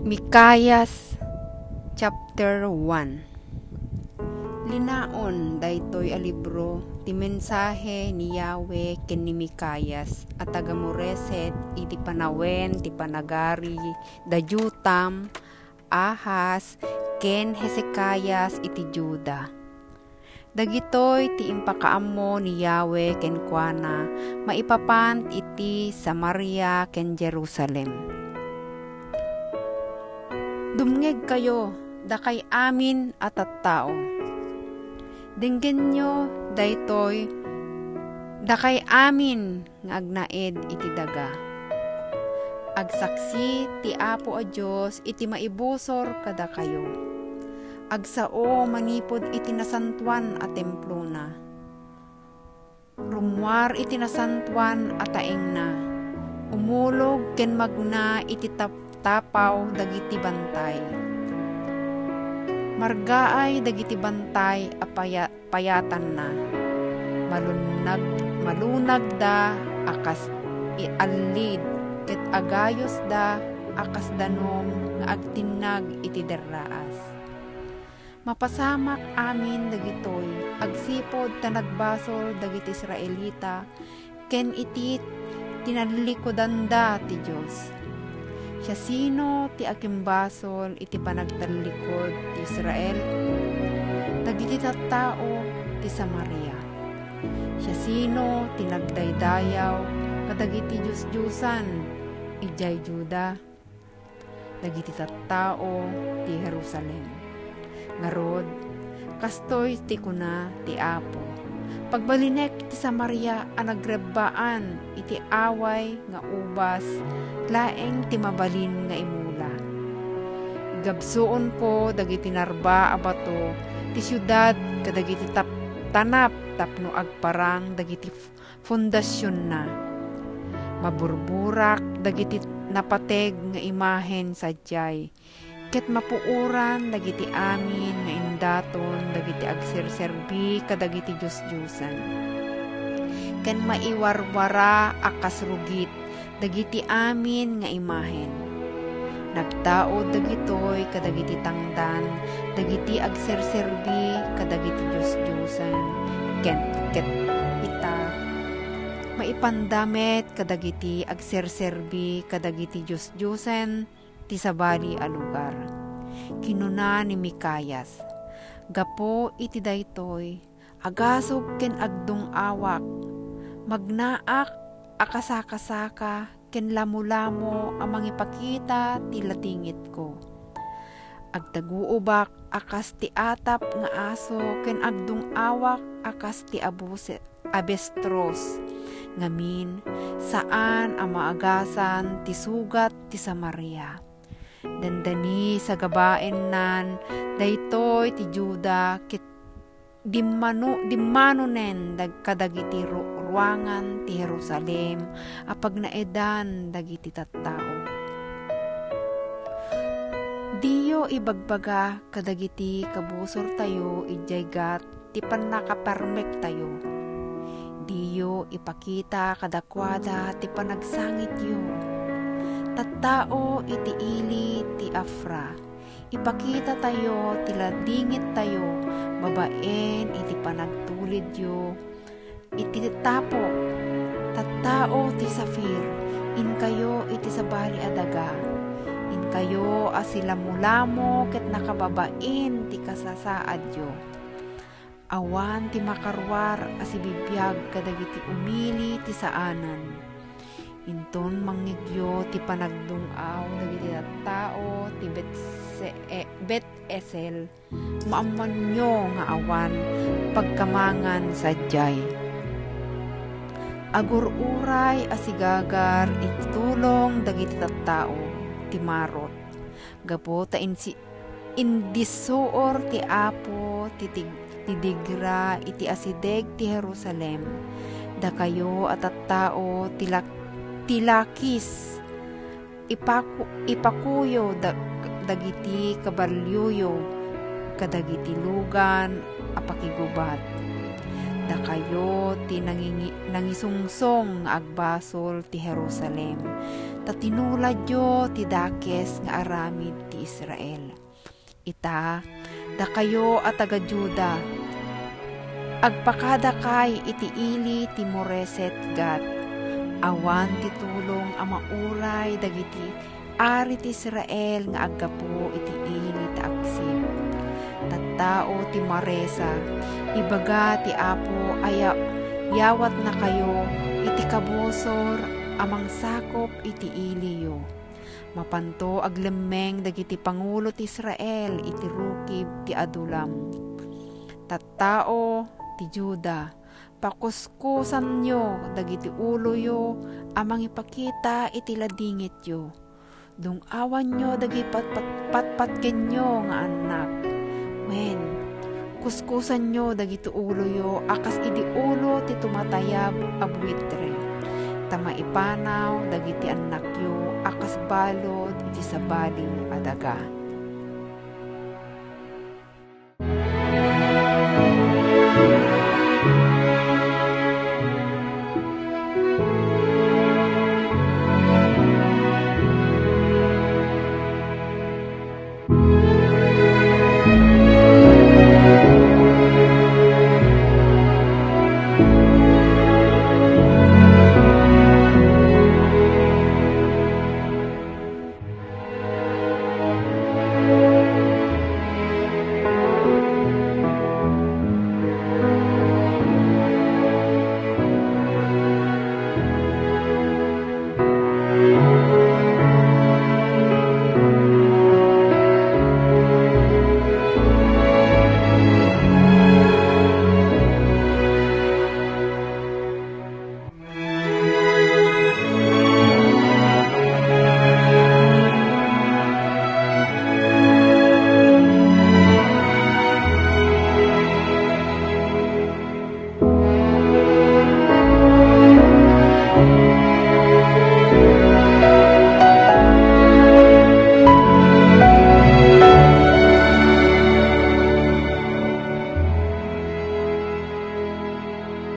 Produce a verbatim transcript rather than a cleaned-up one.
Micaias, chapter one. Linaon daytoy a libro ti mensahe ni Yahweh ken ni Micaias a taga-Moreset iti panawen ti panagari da Jotam, Ahaz, ken Hezekias iti Juda. Dagitoy ti impakaammo ni Yahweh kenkuana maipapan iti Samaria ken Jerusalem. Dumngegkayo, dakay amin a tattao. Denggenyo daytoy, dakay amin nga agnaed iti daga. Agsaksi ti Apo a Dios iti maibusor kadakayo. Agsao manipud iti nasantoan a templona. Rummuar iti nasantoan a taengna. Umulog ken magna iti tap-, tapaw dagiti bantay. Margaay dagiti bantay a paya-, payatanna. Malunag-, malunagda a kas i-, allid, ket agayusda a kas danum nga agtinnag iti derraas. Mapasamak amin dagitoy agsipud ta nagbasol dagiti Israelita ken iti tinallikudanda ti Dios. Siasino ti akimbasol iti panagtallikud ti Israel? Dagiti tattao ti Samaria. Siasino ti nagdaydayaw kadagiti diosdiosan idiay Juda? Dagiti tattao ti Jerusalem. Ngarud, kastoy ti kuna ti Apo, pagbalinek ti Samaria a nagrebbaan iti away nga ubas laeng ti mabalin nga imula. Igabsuonko dagiti narba a bato ti siudad kadagiti tap-, tanap tapno agparang dagiti f-, fondasionna. Maburburak dagiti napateg nga imahen sadiay, ket mapuoran dagiti amin nga indaton dagiti agserserbi kadagiti diosdiosan, ken maiwarwara a kas rugit dagiti amin nga imahen. Nagtaud dagitoy kadagiti tangdan dagiti agserserbi kadagiti diosdiosan, ken ket ita, maipanda met kadagiti agserserbi kadagiti diosdiosan ti sabali a lugar. Kinuna ni Micaias, "Gapu iti daytoy, agasog ken agdung-awak. Magnaak a kasakasaka ken lamolamo a mangipakita ti latingitko. Agtaguubak a kas ti atap nga aso ken agdung-awak a kas ti abuse-, abestros. Ngamin, saan a maagasan ti sugat ti Samaria." Dandani sa gabaennan daytoy ti Juda ket dimmano-, dimmanonen dag-, kadagiti ru-, ruangan ti Jerusalem a pagnaedan dagiti tattao. Diyo ibagbaga kadagiti kabusortayo idiay Gat ti pannakaparmektayo. Diyo ipakita kadakuada ti panagsangityo. Tattao iti ili ti Afra. Ipakitatayo ti ladingittayo babaen iti panagtulidyo iti tapok. Tattao ti Safir, inkayo iti sabali a daga. Inkayo a silamolamo ket nakababain ti kasasaadyo. Awan ti makaruar a sibibiag kadagiti umili ti saanan. Inton mangngegyo ti panagdung-aw dagiti tattao ti Betse-, Bet-Esel, maammoanyo nga awan pagkamangan sadiay. Agur-uray a sigagar iti tulong dagiti tattao ti Marot, gapu ta insi-, indissuor ti Apo ti tig-, ti digra iti asideg ti Jerusalem. Dakayo a tattao ti Lak-, ti Lakis, ipaku-, ipakuyo da-, dagiti kabalioyo kadagiti lugan a pakigubat. Dakayo ti nangingi-, nangisungsong nga agbasol ti Jerusalem. ta tinuladyo ti dakes nga aramid ti Israel. Ita, dakayo a taga-Juda, agpakadakay iti ili ti Moreset-Gat. Awan ti tulong a mauray dagiti ari ti Israel nga aggapu iti ili ti Aksib. Tattao ti Maresa, ibaga ti Apo a ya-, yawatnakayo iti kabusor a mangsakop iti iliyo. Mapanto aglemmeng dagiti pangulo ti Israel iti rukib ti Adulam. Tattao ti Juda, pakuskusanyo dagiti uloyo a mangipakita iti ladingityo. Dung-awanyo dagiti patpat-, patpatgenyo nga annak. Wen, kuskusanyo dagiti uloyo a kas idi ulo ti tumatayab a buitre. Ta maipanaw dagiti annakyo a kas balud iti sabali a daga.